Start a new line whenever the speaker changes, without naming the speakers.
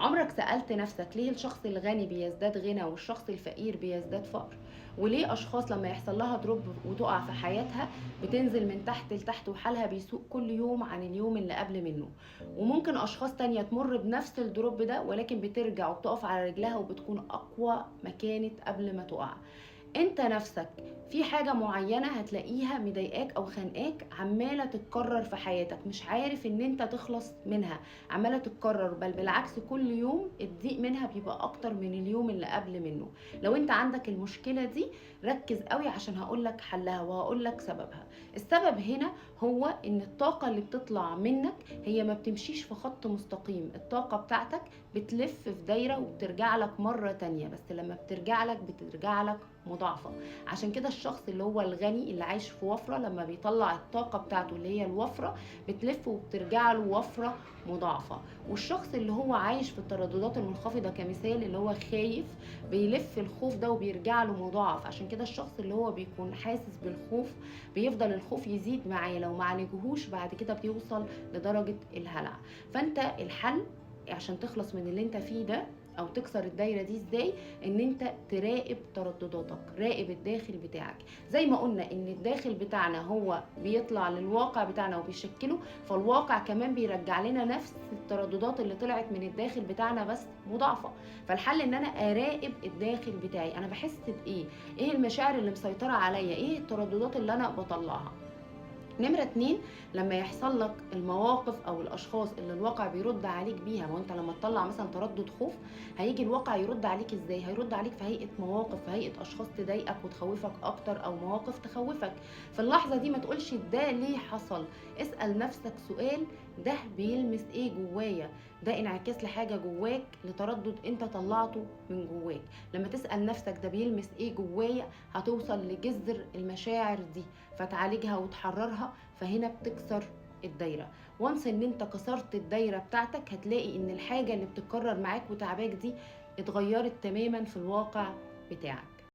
عمرك سألت نفسك ليه الشخص الغني بيزداد غنى والشخص الفقير بيزداد فقر؟ وليه أشخاص لما يحصل لها drop وتقع في حياتها بتنزل من تحت لتحت وحالها بيسوء كل يوم عن اليوم اللي قبل منه؟ وممكن أشخاص تانية تمر بنفس ال drop ده ولكن بترجع وبتقف على رجلها وبتكون أقوى ما كانت قبل ما تقع. انت نفسك في حاجة معينة هتلاقيها مضايقاك او خانقاك، عمالة تتكرر في حياتك، مش عارف ان انت تخلص منها، عمالة تتكرر، بل بالعكس كل يوم الضيق منها بيبقى اكتر من اليوم اللي قبل منه. لو انت عندك المشكلة دي ركز قوي عشان هقولك حلها وهقولك سببها. السبب هنا هو ان الطاقة اللي بتطلع منك هي ما بتمشيش في خط مستقيم، الطاقة بتاعتك بتلف في دايرة وبترجع لك مرة تانية، بس لما بترجع لك بترجع لك مضاعفة. عشان كده الشخص اللي هو الغني اللي عايش في وفرة لما بيطلع الطاقة بتاعته اللي هي الوفرة بتلف وبترجع له وفرة مضاعفة، والشخص اللي هو عايش في الترددات المنخفضة كمثال اللي هو خايف بيلف الخوف ده وبيرجع له مضاعف. عشان كده الشخص اللي هو بيكون حاسس بالخوف بيفضل الخوف يزيد معاه، لو ما عالجهوش بعد كده بيوصل لدرجة الهلع. فانت الحل عشان تخلص من اللي انت فيه ده او تكسر الدايره دي ازاي؟ ان انت تراقب تردداتك، راقب الداخل بتاعك. زي ما قلنا ان الداخل بتاعنا هو بيطلع للواقع بتاعنا وبيشكله، فالواقع كمان بيرجع لنا نفس الترددات اللي طلعت من الداخل بتاعنا بس مضاعفه. فالحل ان انا اراقب الداخل بتاعي، انا بحس بايه، ايه المشاعر اللي مسيطره عليا، ايه الترددات اللي انا بطلعها. نمرة 2، لما يحصل لك المواقف او الاشخاص اللي الواقع بيرد عليك بيها، ما انت لما تطلع مثلا تردد خوف هيجي الواقع يرد عليك ازاي؟ هيرد عليك في هيئة مواقف، في هيئة اشخاص تضايقك وتخوفك اكتر، او مواقف تخوفك. في اللحظة دي ما تقولش ده ليه حصل، اسأل نفسك سؤال، ده بيلمس ايه جوايا؟ ده انعكاس لحاجة جواك، لتردد انت طلعته من جواك. لما تسأل نفسك ده بيلمس ايه جوايا هتوصل لجذر المشاعر دي فتعالجها وتحررها، فهنا بتكسر الدايرة. وانس ان انت كسرت الدايرة بتاعتك هتلاقي ان الحاجة اللي بتتكرر معاك وتعباك دي اتغيرت تماما في الواقع بتاعك.